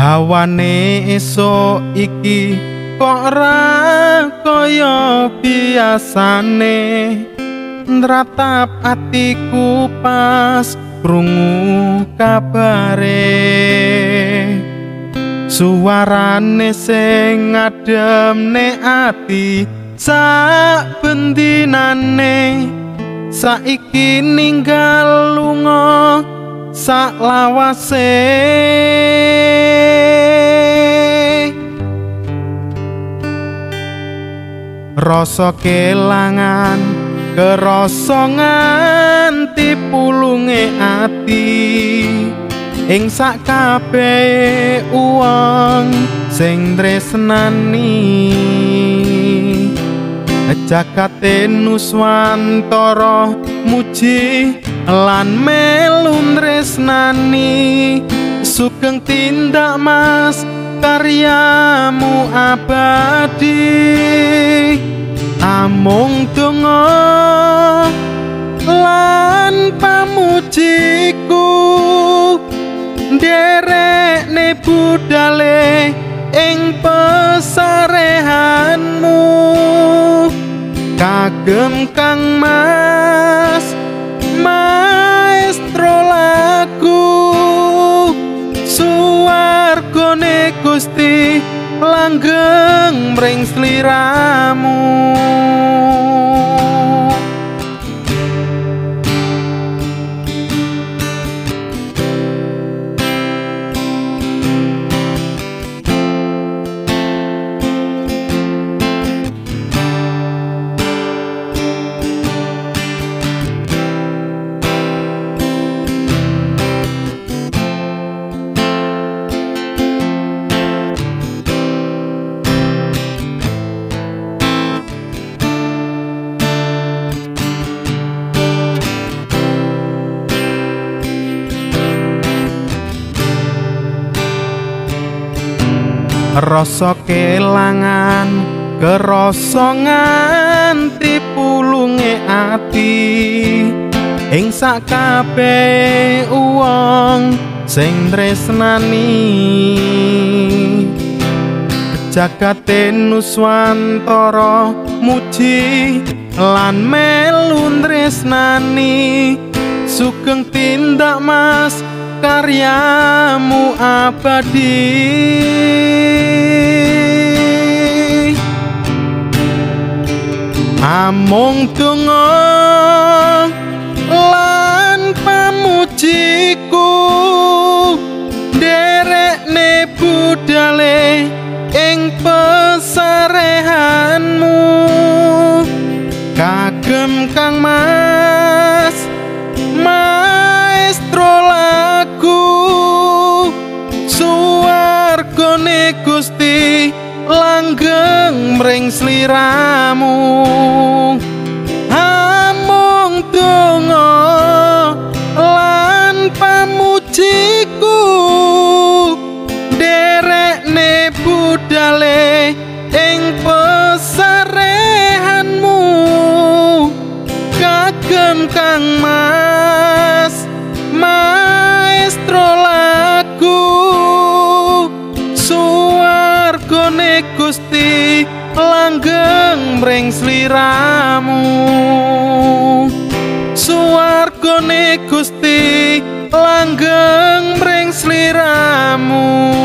Hawane esuk iki kok ra kaya biasane, nratap atiku pas krungu kabare. Suarane sing ngademne ati sak bendinane, saiki ninggal lunga sak lawase. Rasa kelangan kerasa nganti pulunge ati, ing sak kabeh uwong sing tresnani. Jagate nuswantara muji lan melu tresnani, sugeng tindak Mas karyamu abadi. Amung donga lan pamujiku nderekne budale ing pesarehanmu. Kagem Kang Mas maestro lagu, suwargane Gusti langgeng mring sliramu. Rasa kelangan kerasa nganti pulunge ati, ing sak kabeh uwong sing tresnani. Jagate nuswantara muji lan melu tresnani, sugeng tindak Mas karyamu abadi. Amung donga lan pamujiku nderekne budale ing pesarehanmu. Kagem Kang Mas maestro lagu, suwargane Gusti langgeng mring sliramu. Amung donga lan pamujiku nderekne budale ing pesarehanmu. Kagem Kang Mas maestro lagu, suwargane Gusti langgeng mring sliramu. Suwargane Gusti langgeng mring sliramu.